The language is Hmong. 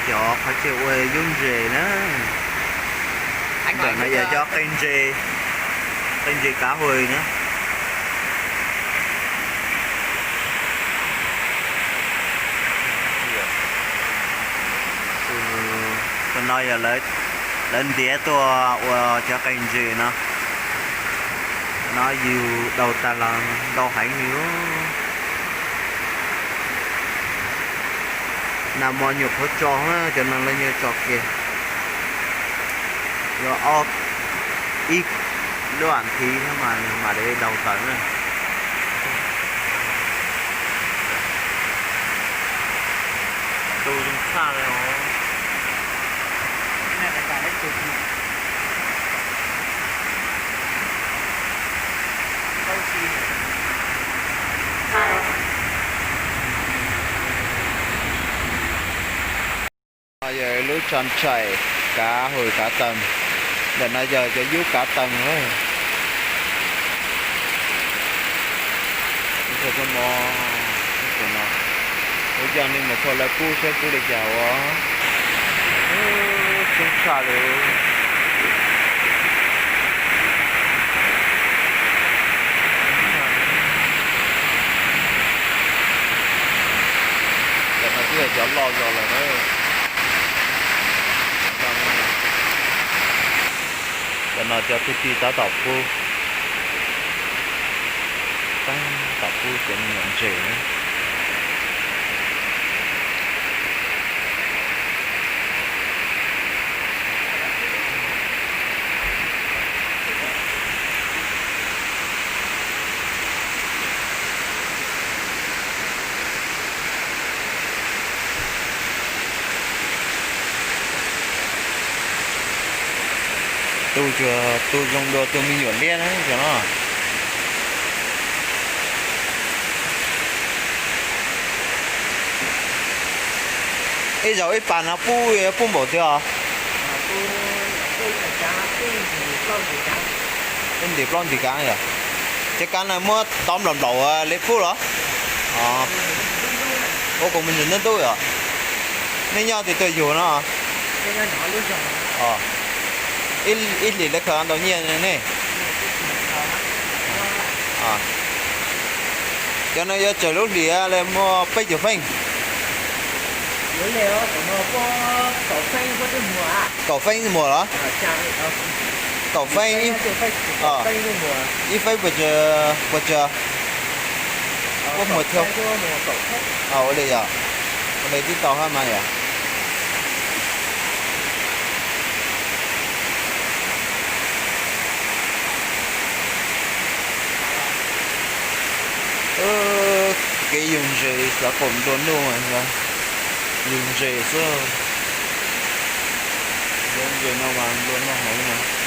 Cov qhov chaw ua yub ntses na. Ntawm no yog cov qe ntses, qe ntses kav hws na. Tus no yog lawv ntiav tuaj ua cov qe ntses no. No yug daug tag los ntau heev li. Nag hmo nyuam qhuav tso, cov no lawv nyuam tso kiag. Yuav ob ib lub as thiv mas mam li daug tawm na. Tu zoo tshaj li os. No yog lub tso ntshais kav hws kav tees. Ntawm no yog cov yub kav tees. Ua yog nej mus kho lawv kub saib kub li cas ua. Coob tshaj li. Cov no twb yog cov loj zog lawm na. Cov no cov kwv tij tab tom pub, tab tom pub cov me nyuam ntses na. Tu, tu zoo dua tus me nyuam liab na cov no. Ib zaug ib pas no pub, pub npaum twg os? Ib ntim plaub ntim kab yom. Cov kab no muab tov nplaum nplaum li pub los? Ua kuv me ntsis ntub ntub yom. Nej nyob twg tuaj yug no? Ib hlis lawv khaws ntau nyiaj ne? Cov no yuav tsawg lub hlis li, muaj peb caug feej? Kaum feej muag los? Kaum feej, ib feeb puas tsawg? Puas muag thiab? Ua li yom, ua li twb tau hab mas yom. Kev yug ntses xav kom nplua nuj, yug ntses xwb. Yug ntses no mas nplua nuj heev.